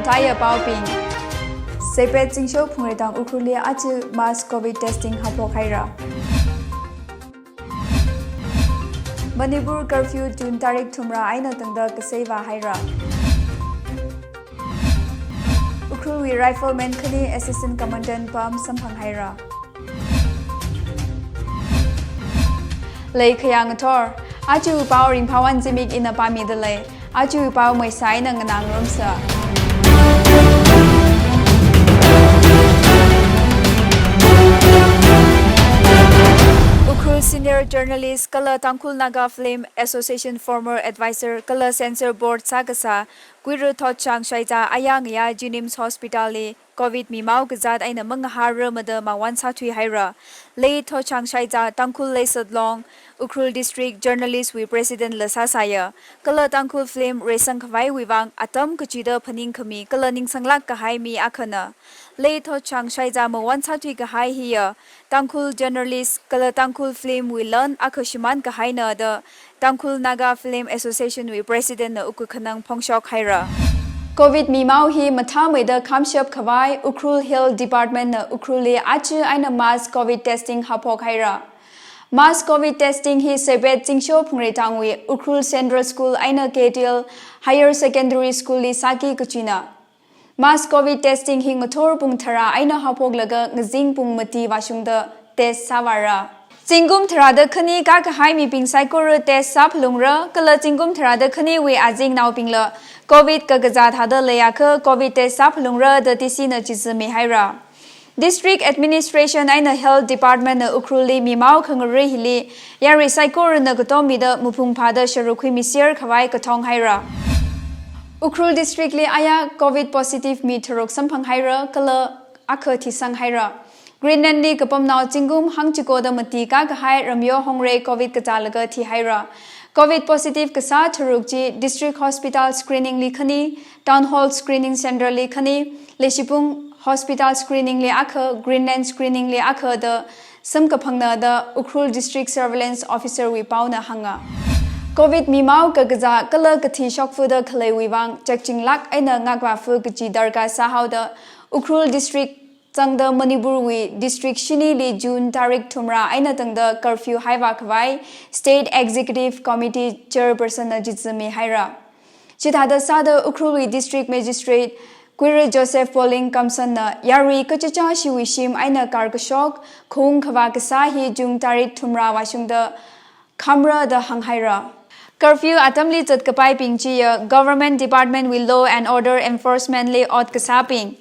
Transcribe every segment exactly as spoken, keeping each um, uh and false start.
Taya paobing. Seipet Zingsho Phungreitang Ukhrulli aja mass covid testing haophok haira. Manipur curfew June tarik thumra eina tangda kasei vāhaira. Ukhrulwui rifleman khani assistant commandant pam samphang haira. Lei khayang athor. Aja pao ringphāwui zimik ina pāmida lei. Aja pao maisai na nganāngarumsa. Ukhrul senior journalist kala Tangkhul Naga Film Association former advisor kala censor board sākasā Kuira Thotchang Shaija aya ngayā JNIMS Hospital li covid mimao kazat eina mangahar mada mawon sāthui haira. Lei Thotchang Shaija Tangkhul Leisat Long, Ukhrul District Journalist wui President la sāsāya. Kala Tangkhul film reisang khavaiwui vang atam kachida phaningkhami kala ningsanglāk kahai mi akhana. Lei Thotchang Shaija mawon sāthui kahai hiya Tangkhul journalist kala Tangkhul film wui lan akha shimān kahaina da Tangkhul Naga Film Association wui President na wukkhanang phongshok haira. Covid mimao hi mathāmeida khamshap khavai Ukhrul Health Department na Ukhrulli aja eina mass covid testing haophok haira. Mass covid testing hi Seipet Zingsho Phungreitangwui Ukhrul Central School eina K T L Higher Secondary School li sāki kachina. Mass covid testing hi ngathor pung tharā eina haophoklaga ngazin pung mati vāshungda test sāvāra. Zingkum tharāda khani kākahai mibing saikora test sāphalungra, kala zingkum tharāda khaniwui azingnaobingla covid kakazā thāda leiakha covid test sāphalungra da T C na chizami haira. District Administration eina Health Department na Ukhrulli mimao khangarei hili yarui saikorana katom mida maphung phāda sharuk khuimiser khavai kathong haira. Ukhrul District li aya covid positive mi tharuk samphang haira kala akha thisang haira. Greenland li kapamnao zingkum hangchikoda mati kākahai Ramyo Hongre covid kazālaga thihaira. Covid positive kasā tharuk chi District Hospital screening li khani, Town Hall screening center li khani, Leishibung Hospital screening li akha, Greenland screening li akha da samkaphangna da Ukhrul District Surveillance Officer wui paona hānga. Covid mimao kakazā kala kathi shokfuda khaleiwui vang chekchinglāk eina ngakvāfu kachi darkar sāhaoda Ukhrul District zangda Manipur wui district shinili June tarik thumra eina tangda curfew haivā khavai State Executive Committee Chairperson na chizami haira. Chithāda sāda Ukhrulwui District Magistrate Kuira Joseph Poling Kamson na yarui kachichā shiwui shim eina karkashok khung khavā kasā hi June tarik thumra vāshungda khamra da hānghaira. Curfew atamli zatkapaibing chiya Government Department wui Law and Order Enforcement li ot kasābing,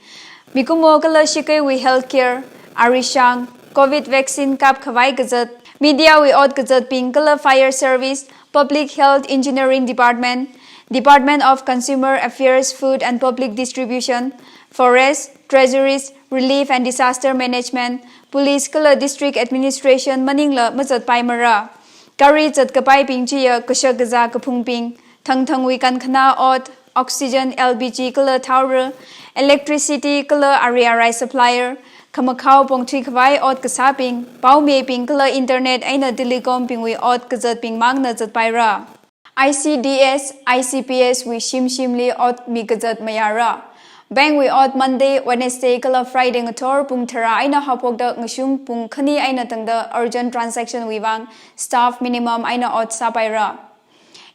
mikumo kala shakeiwui healthcare, arishang, covid vaccine kap khavai kazat, media wui ot kazatbing kala fire service, public health engineering department, Department of Consumer Affairs, Food and Public Distribution, Forest, Treasuries, Relief and Disaster Management, Police kala District Administration maningla mazatpaimara. Gari zatkapaibing chiya kashak kazā kaphungbing, thangthangwui kankhanā ot, oxygen, L P G kala thaora, electricity kala ari arai supplier, khamakhao pongthui khavai ot kasābing, paomibing kala internet eina telecom bingwui ot kazatbing mangna zatpaira. I C D S, I C P S wui shim shimli ot mikazat mayara. Bank wui ot Monday, Wednesday kala Friday ngathor pung tharā eina haophokda ngashung pung khani eina tangda urgent transaction wui vang staff minimum eina ot sāpaira.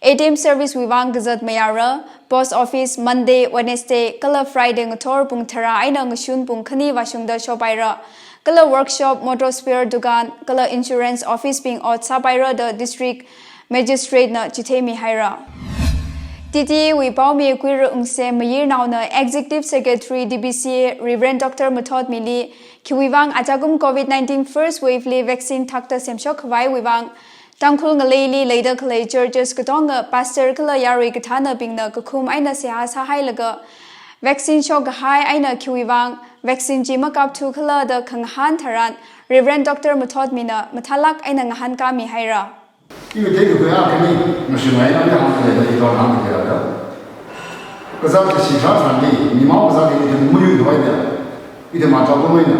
A T M service wui vang kazat mayara. Post office Monday, Wednesday kala Friday ngathor pung tharā eina ngashun pung khani vāshungda shopaira. Kala workshop, motor spare dukan kala insurance office bing ot sāpaira da district magistrate na chitheimi haira. T T A wui paomi Kuira Ungsem Mayirnaona Executive Secretary D B C A Reverend Doctor Mathotmili khiwui vang ajakum covid nineteen first wave li vaccine thakta semshok khavaiwui vang Tangkhul ngaleili leida khalei churches katonga pastor kala yarui kathānabingna kakhum eina seihā sāhailaga vaccine shok kahai eina khiwui vang vaccine chi makapthu khala da khangahān tharan Reverend Doctor Mathotmina mathālāk eina ngahānkāmi haira. Iwui theikakhui akhani mashungai na hāngkhalei da ithum hāngkhalei da. Kazāt kashi sāsāni, mimao kazāt hi ithum mayuihaida. Ithum achakum eina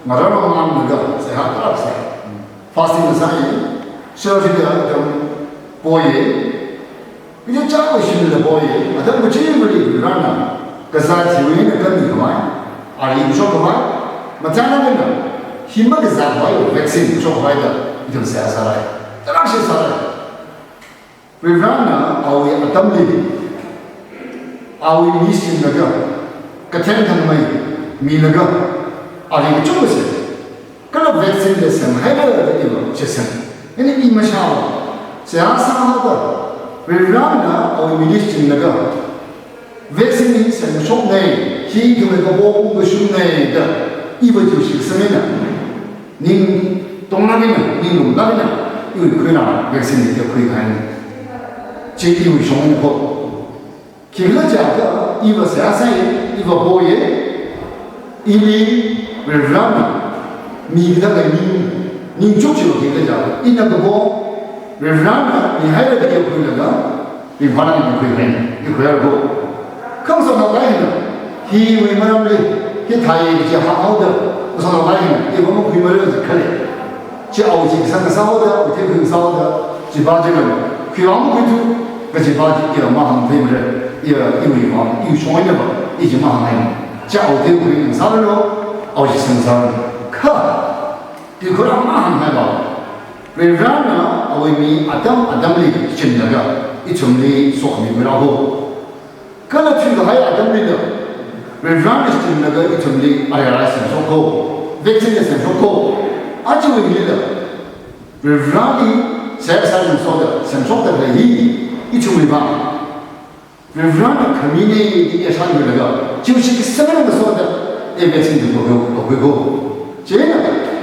ngararong ngarālaga seihā tarākha sāi. Fasting sāi, service da ithum poiya. Ithum chāwui shimla poiya. Atam kachimali rāna. Kazāt hiwui eina kanmikhavai, ali shok khavai, machāna eina hi makazātkhavai vaccine shok khavai da ithum seihā sārai. Tarākha seihā sārai. Varivarāna awui atamli, awui mi shichinlaga, katheng thangmei milaga, ali kachungkha sem. Kala vaccine da semhaira da iva shitsang. Ini i mashāva. Seihā sāhaoda, Varivarāna awui mili shichinlaga, vaccine hi semshoknei, hi ithumwui kapo ungkashungnei da, iva chiwui shitsang eina, ning tonglāk eina, ning lumlāk eina, iwui khuira vaccine hi khuikahai. Chi iwui shong eina kho. Khikhala jiakha, iva seihā sāi, iva poi, ili Varivarāna mikida khalei ning, ningchuk chiva khikhala jiakha, ina kapo Varivarāna mihaira da khuilaga, ringphālāk eina khuikahai, i khuihaira kho. Kha ngasotnaopai hina, hiwui maramli, hithāi kaji hānghaoda, ngasotnaopai hina, iva makhuimara jikhala. Chi awui chi kasang kasāhaoda, awui theikhui kasāhaoda, chiva chikhan, khuivā makhuithu, kajiva chi iya mahāngtheimara, iya iwui vang, iwui shong einava, i chi mahānghai. Chi awui theikhui kasāranu, awui chi sāngasāranu. Kha, tikhu rāmahānghaiva. Varivarāna awui mi atam atamli shichinlaga, ithumli sokhami khuirāhaowa. Kala thuikahai atamlila, Varivarāna shichinlaga ithumli arara semshok kho, vaccine semshok kho, achiwui hilila, Varivarāli seihā sāngasoda semshokda khalei hi, ithumwui vang Varivarāna khamina da i shānkhuilaga, chiwui shitsang eina ngasoda, e vaccine chi khuikhui kho. Chieina,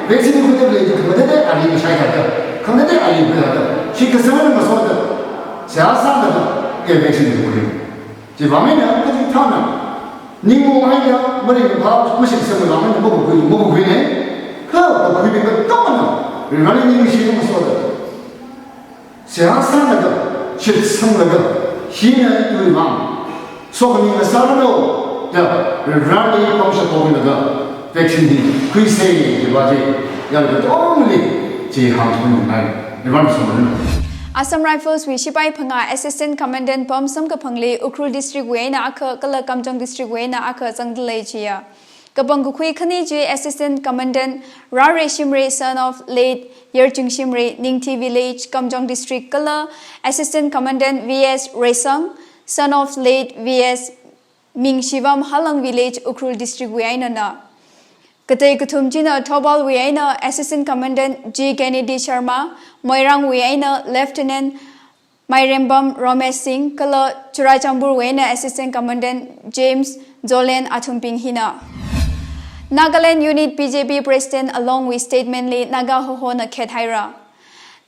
vaccine khuida khalei chi khangatei ali kashai thāda, khangatei ali khui thāda, shitsang eina ngasoda, seihā sālaga, e vaccine chi khuikhui. Chiwui vang eina, kachikathāna, ning monghaida, maringkaphā, mashitsangwui vang eina, makakhui, makakhuinei, kha kakhuibing katonga, Varivarāli ningshingasoda, seihā sālaga, shitsanglaga, hina iwui vang sokhami ngasāranu da, Varivarāli pangshap pokhuilaga, vaccine hi khuisei kajiva chi, yarui katongli chi hāngthunngai, Varivarāna somiranu. Assam Rifles wui shipai phangā Assistant Commandant pam samkaphangli Ukhrul District wui eina akha kala Kamjong District wui eina akha zangdalei chiya. Kapangkakhui khani chi Assistant Commandant Rareshimray, son of late Yerchingshimray, Ningthi Village, Kamjong District, kala Assistant Commandant V S Reisang, son of late V S Mingshivam, Halang Village, Ukhrul District wui einana. Katei kathum china Thoubal wui eina Assistant Commandant G Kennedy Sharma, Moirang wui eina Lieutenant Mairembam Romesh Singh, kala Churachandpur wui eina Assistant Commandant James Zolen athumbing hina. Nagaland Unit B J P President Along wui statement li Naga Hohona khethaira.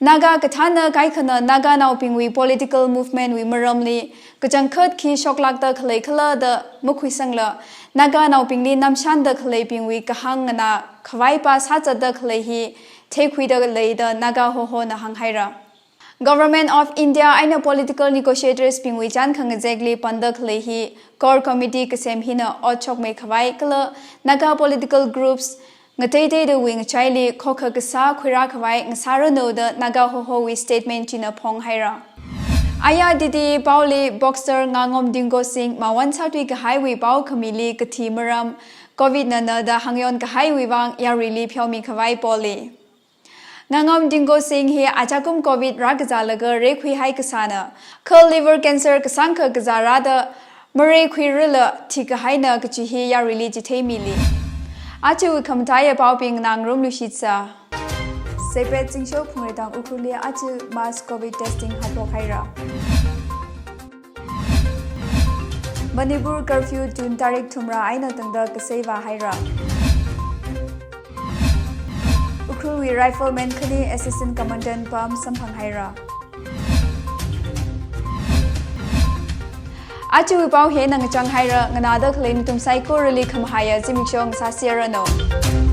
Naga kathāna kaikhana Naganaobingwui political movement wui maramli kachangkhat khi shoklākda khalei khala da makhuisangla, Naganaobingli namshanda khaleibingwui kahāng nganā khavai pa sāzatda khalei hi theikhuida lei da Naga Hohona hānghaira. Government of India eina political negotiators bingwui chān khangazekli panda khalei hi core committee kasem hina ot shokmei khavai kala Naga political groups ngateiteidawui ngachaili khokha kasā khuirā khavai ngasāranu da Naga Hohowui statement china phonghaira. Aya Didi paoli boxer Ngangom Dingo Singh mawon sāthui kahaiwui pao khamili kathi maram covid nana da hāngyon kahaiwui vang yaruili pheomi khavai poli. Ngangom Dingo Singh hi achakum covid rākazālaga reikhuihai kasāna. Kha liver cancer kasāngkha kazā rāda mareikhuirala thikahaina kachi hi yaruili chitheimili. Aja khamathāya paobing nganāngarumlu shitsa. Seipet Zingsho Phungreitang Ukhrulli aja mass covid testing haophokhaira. Manipur curfew June tarik thumra eina tangda kasei vāhaira. Ukhrulwui rifleman khani assistant commandant pam samphanghaira. Ajawui pao hina ngachanghaira, nganāda khalei nathum saikorali khamahaiya zimiksho ngasāserranu.